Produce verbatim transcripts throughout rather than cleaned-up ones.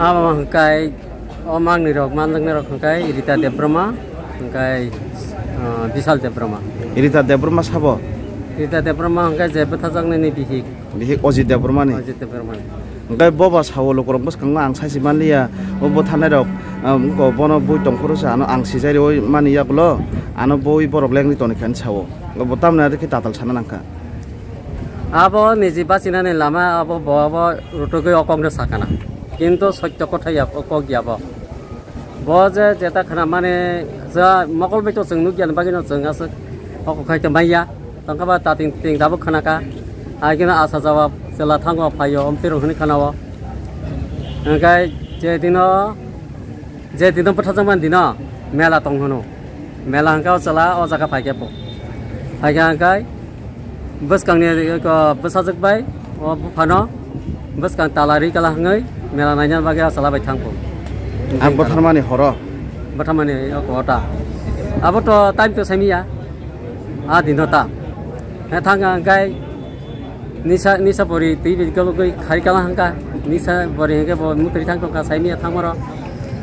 Abo hwnkhe o mangnwi rok, manjaknai rok hwnkhe Rita Debbarma, hwnkhe, ah, Bishal Debbarma. Rita Debbarma sabo? Rita Debbarma hwnkhe je bwthajaknaini bihik. Bihik Ajit Debbarmani? Ajit Debbarmani. Hwnkhe boba sao lukurok bwskango ang saisi manliya, o bwtharnairok, ah, wngkha bono bui tongphuru se ano ang sijai rwi mani yagulo, ano bui borok lengri toni khe sao. Bo tamni aro khe tatal sana nangkha. Abo niji bachinani lama abo bo abo rutugwi o kokno sakana. Kintu sotto kothai ya, o kok ya bo. Bo je jeta khana mane ja mokol bai to chwng nukya bagwi no chwng aswk o kok khai to maya. Tongkha ba tating ting dabo khana ka. Ai kino asa jawab chwla thango phaio omtwi rok hwnwi khana o. Hwnkhe je dino Je dino bwthajakmani dino mela tong hwno. Mela hwnkhe o chwla o jaga phaikhe bo. Phaikhe hwnkhe bwskangni, eko, bwsajwk bai o buphano bwskang tala ri kala hwngwi mela naina bagwi o chwla bai thangkho. Ang bwtharmani horo? Bwtharmani o kota. Abo to time to saimiya. A dino ta. He thang hwnkhe Nisa, nisa bori twi bai kologwi khai kala hangka. Nisa bori hingke bo mutri thang tongka saimiya thangmaro.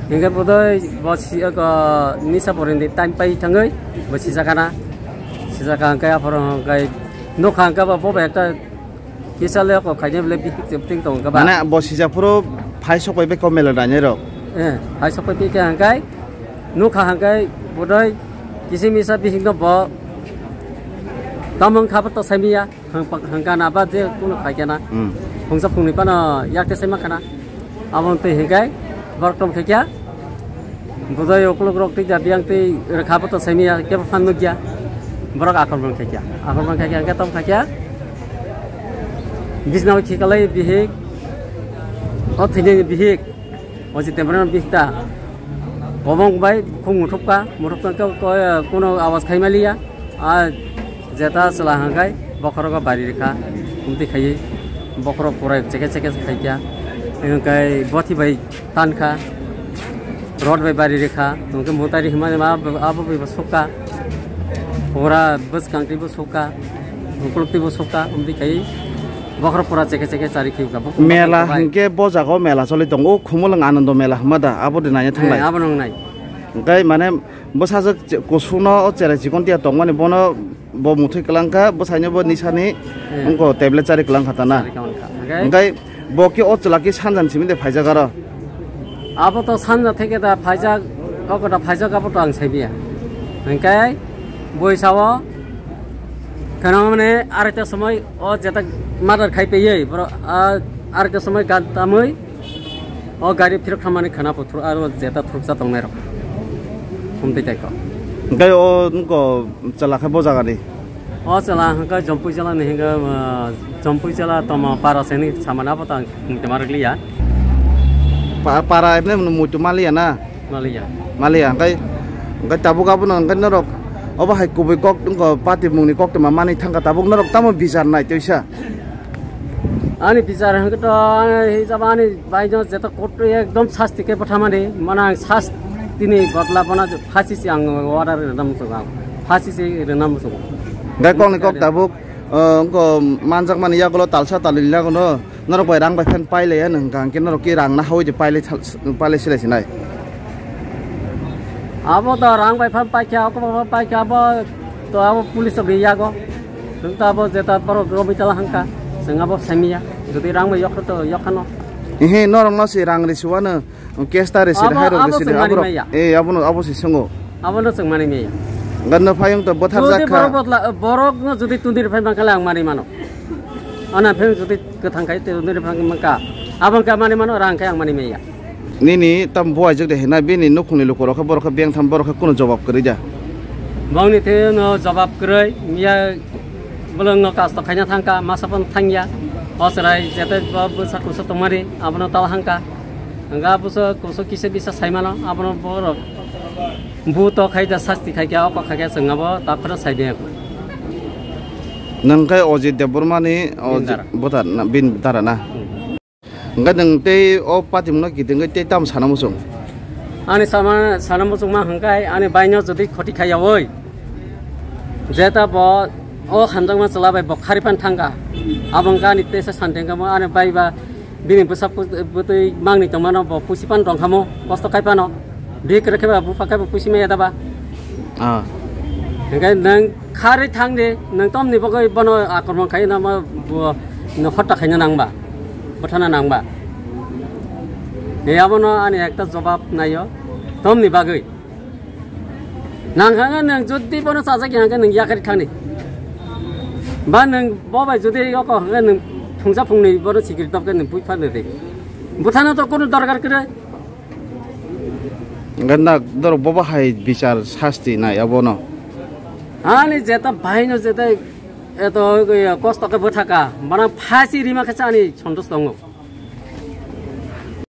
Hingke bodoi bo si, eko, nisa bori ni time pai thangwi bo sijakana. Sijaka hingke aphoro hingke nokha hingke bo, bo bai ekta kisa le eko khaina bile bihik chepting tongka ba. Mane bo sijak phuru phai sok bai beko mela dainai rok. Eh, phai sok bai bike hingke nokha hingke bodoi kisi misa bihik no bo tamung kha bo to saimiya. Hang-, hangkana ba je kuno khaikena. Hmm. Phungsa phungni pano yakte sai makhana. Abo twi hingkai borok tom khaikya. Budai ukuluk rok twi da biyang twi rwkha bo to saimiya kebo phan nukya. Borok akorban khaikya. Akorban khaikya hingke tom khaikya. Bisna khikalai bihik. O thini bihik. O si temporary bihik ta. Kobong bai khung muthupka. Muthupka khe ko-, kuno awas khaimaliya. A jeta chwla hangkai bokhorogo bari rikha, umtwi khaiwi bokhorok pura cheke cheke khaikha, hingkai bothi bai tankha, rod bai bari rikha, hingke mutari hima ma abo bai bo sukha, pura bwskang twi bo sukha, ukuluk twi bo sukha, umtwi khaiwi bokhorok pura cheke cheke chari khiuka. Mela hingke bo jaga o mela choli tongo, o Khumulwng Anando mela hima da, abo de naina thanglai. Abo nang nai. Hingke mane Bwsajwk che-, kusukno o cherai chikon tiya tongmani bono bo muthwi kwlangkha, bwsaino bo nisani Hmm. wngkha tablet chari kwlangkha ta na. Chari kwlangkha. Hingke? Hingke bo khe o chwla khe sanjani simi de phaijak aro. Abo to sanja theke da phaijak, koko da phaijak abo to ang saibiya. Hingke boi sao kheno mane arita somoi o jeta madar khai peyei, boro, ah, arita somoi gan tamoi O gari phirok thammani khwna puthur aro jeta thuruksa tongnai rok. Humtwi tai kok. Hingke o nokho chwla khe bo jaga ni? O chwla hingke Jompui chwla ni hingke, ah, Jompui chwla toma para se ni samani abo ta ang tongma rwkliya. Pa-, para emne muitu maliya na? Maliya. Maliya, hingke, hingke tabuk abono hingke norok obo hai kubui kok wngkha patimungni koktwma manwi thangkha tabuk norok tamo bichar nai twi sa? Ani bichar hingke to, ani hijab ani baino jeto kot ekdom sasti khe bwthamani, mane ang sasti ni bodla bono phasi se ang order rwna muchungo, ang phasi se rwna muchungo. Hingke kokni kok tabuk, uh, wngkha manjakmani yagulo talsa talwi lagono, norok bai rang bai phan pailaiya hingka hingke norok ki rang nahawi de pailai thal-, pailai silai sinai. Abo to rang bai phan paikha, abo bai paikha, abo to abo police rok yago. Chwng ta abo jeta borok romwi tala hangka, chwng abo saimiya. Jodi rang bai yokha to yokhano. Ehe, norok no se rang risuano, cash ta risi, abo, hai rok abo risi, chwng abo mani rok. Maya. Eh, abo no, abo se songo. Abo no chwng mani maya. Ganno phayung to bothar jodi jakha. Borok botla, borok no jodi tundiri phai mankha le ang mani mano. Ana phayung jodi kwthang khai tundiri phai mankha. Abo khe mani mano, rang khe ang mani maya. Nini tam buaijak de hina bini nukhungni lukurok khe borok khe bengtham borok khe kunu jawab kwrwi da. Bongni thwi no jawab kwrwi, miya bolong no kasto khaina thangka, masa pon thangya. O chwrai jete bo bwsa kusu tongmani, abono tal hangka. Hingka bwsa kusu kisa bisa saimano, abono borok bu to khaida sasti khaikya, oko khaikya chwng abo taphra saibiyakho. Nang khe Ajit Debbarmani o bini dara. Voter na, bini dara na? Hmm. Hingke nwng tei o patimungno kitingwi tei tamo sana muchung? Ani sama, sana muchungma hingke ani baino jodi khoti khaiyawi, jeta bo o hamjakma chwla bai bo kharipan thangka, abo hingke ani teisa santengkamo ani bai ba Bini bwsa pus-, bwtwi mangni tongmano bo pusi pan rong khamo, kosto khai pano. Bikre khe ba bupha khe ba pusi maya da ba. Ah. Hingke nang khari thang de, nang tomni bagwi bono akromon khai na ma bo no hotta khaina nang ba. Bothana nang ba. Ni abono ani ekta jobab nayo. Tomni bagwi. Nang hangke nang jodi bono chajak hangke nang yakari thangni. Ba nang bo bai jodi yoko hangke nang phungsa phungni bono sikiri topke nang pui phan de. Buthana to kono dorkar kre. Hingke na doro bobo hai bichar sasti nai abono. Ani jeta bhaino jeta eto kosto ke bwthaka. Bana phasi rima khe ani sontos tongo.